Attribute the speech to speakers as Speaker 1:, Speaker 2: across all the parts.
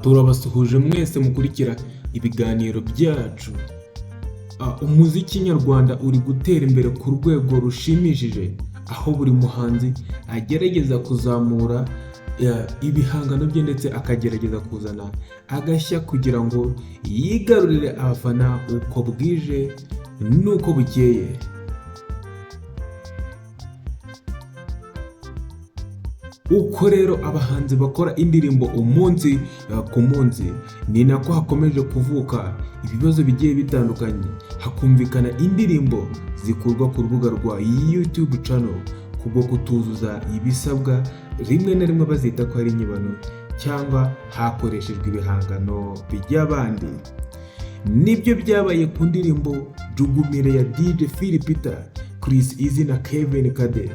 Speaker 1: Turabasuhuje mwese mukurikira ibiganiro byacu. Umuziki nyarwanda uri gutera imbere ku rwego rushimishije, aho buri muhanzi agerageza kuzamura ibihangano bye ndetse akagerageza kuzana agashya kugira ngo yigarurire abafana uko bwije n'uko bukeye. Uko rero abahanzi bakora indirimbo umunsi ku munsi, ni nako hakomeje kuvuka ibibazo bigiye bitandukanye, hakumvikana indirimbo zikurwa ku rubuga rwa YouTube channel kubwo kutuzuza ibisabwa, rimwe na rimwe bazita ko ari inyibano cyangwa hakoreshejwe ibihangano by'abandi. Nibyo byabaye ku ndirimbo Jugumire ya DJ Phil Peter, Chris Eazy na Kevin Kade,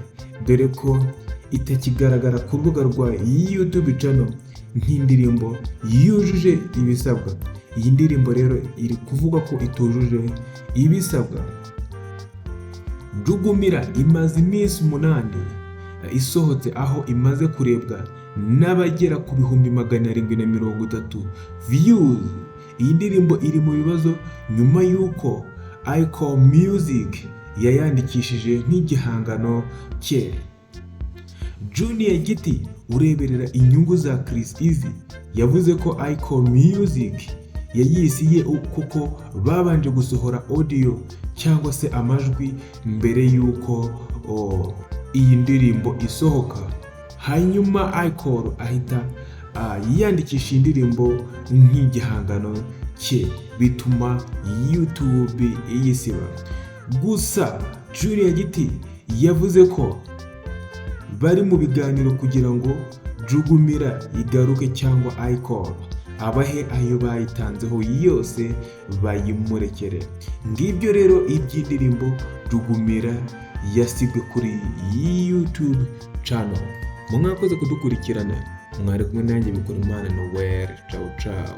Speaker 1: dore ko itakigaragara ku rubuga rwa YouTube channel nk'indirimbo yujuje ibisabwa. Iyi ndirimbo rero iri kuvuga ko itujuje ibisabwa. Jugumira imaze iminsi 8 isohotse, aho imaze kurebwa n'abagera ku 730,000 views. Iyi ndirimbo iri mu bibazo nyuma y'uko Icon Music yayandikishije nk'igihangano cye. Junior Giti ureberera inyungu za Chris Eazy yavuze ko Icon Music yayisiye kuko babanje gusohora audio cyangwa se amajwi mbere y'uko iyi ndirimbo isohoka, hanyuma Icon ahita yandikisha indirimbo nk'igihangano cye, bituma YouTube iyisiba. Gusa Junior Giti yavuze ko bari mu biganiro kugira ngo Jugumira igaruke cyangwa Icon abahe ayo bayitanzeho yose bayimurekere. Ngibyo rero iby'indirimbo Jugumira yasibwe kuri YouTube channel. Mwakoze kudukurikirana, mwari kumwe nanjye Bikorimana Noel. Ciao ciao.